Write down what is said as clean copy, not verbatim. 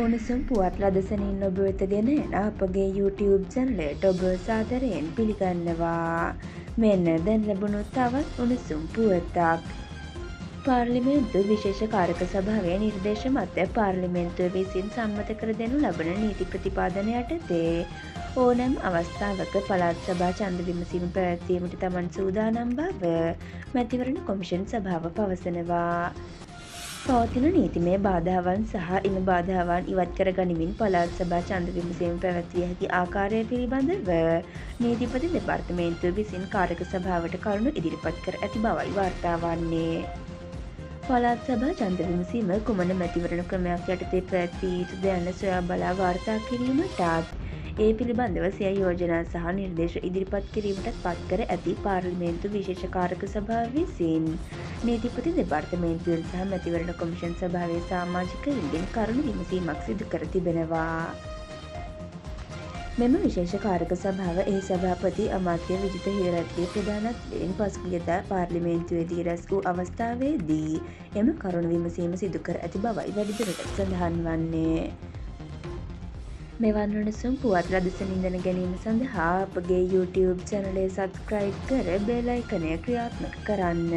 උණුසුම් පුවත් ලදසනින් ඔබ වෙත ගෙන එන අපගේ YouTube චැනලයට ඔබ සාදරයෙන් පිළිගන්නවා. මෙන්න දැන් ලැබුණු තවත් උණුසුම් පුවතක්. පාර්ලිමේන්තු විශේෂ කාරක සභාවේ නිර්දේශ මත පාර්ලිමේන්තුව විසින් සම්මත කර දෙනු ලබන නීති ප්‍රතිපාදන යටතේ ඕනෑම අවස්ථාවක පළාත් සභා ඡන්ද විමසීම පැවැත්වීමට තමන් සූදානම් බව මැතිවරණ කොමිෂන් සභාව පවසනවා. පවතින නීතිමය බාධාවන් සහ එම බාධාවන් ඉවත් කර ගනිමින් පළාත් සභා ඡන්ද විමසීම පැවැත්විය හැකි ආකාරය පිළිබඳව නීතිපති දෙපාර්තමේන්තුව විසින් කාරක සභාවට කරුණු ඉදිරිපත් කර ඇති බවයි වාර්තා වන්නේ. පළාත් සභා ඡන්ද විමසීම කුමන මැතිවරණ ක්‍රමයක් යටතේ පැවැත්විය යුතුද යන්න සොයා බලා වාර්තා කිරීමටත් ඒ පිළිබඳව සිය යෝජනා සහ නිර්දේශ ඉදිරිපත් කිරීමටත් පත්කර ඇති පාර්ලිමේන්තු විශේෂ කාරක සභාව විසින් නීතිපති දෙපාර්තමේන්තුවෙන් සහ මැතිවරණ කොමිෂන් සභාවේ සාමාජිකයින්ගෙන් කරුණු විමසීමක් සිදු කර තිබෙනවා. මෙම විශේෂ කාරක සභාව එහි සභාපති අමාත්‍ය විජිත හේරත්ගේ ප්‍රධානත්වයෙන් පසුගියදා පාර්ලිමේන්තුවේදී රැස් වූ අවස්ථාවේදී එම කරුණු විමසීම සිදු කර ඇති බවයි වැඩිදුරටත් සඳහන් වන්නේ. මෙවන් උණුසුම් පුවත් ලදසනින් දැන ගැනීම සඳහා අපගේ YouTube චැනලය සබ්ස්ක්‍රයිබ් කර බෙල් අයිකනය ක්‍රියාත්මක කරන්න.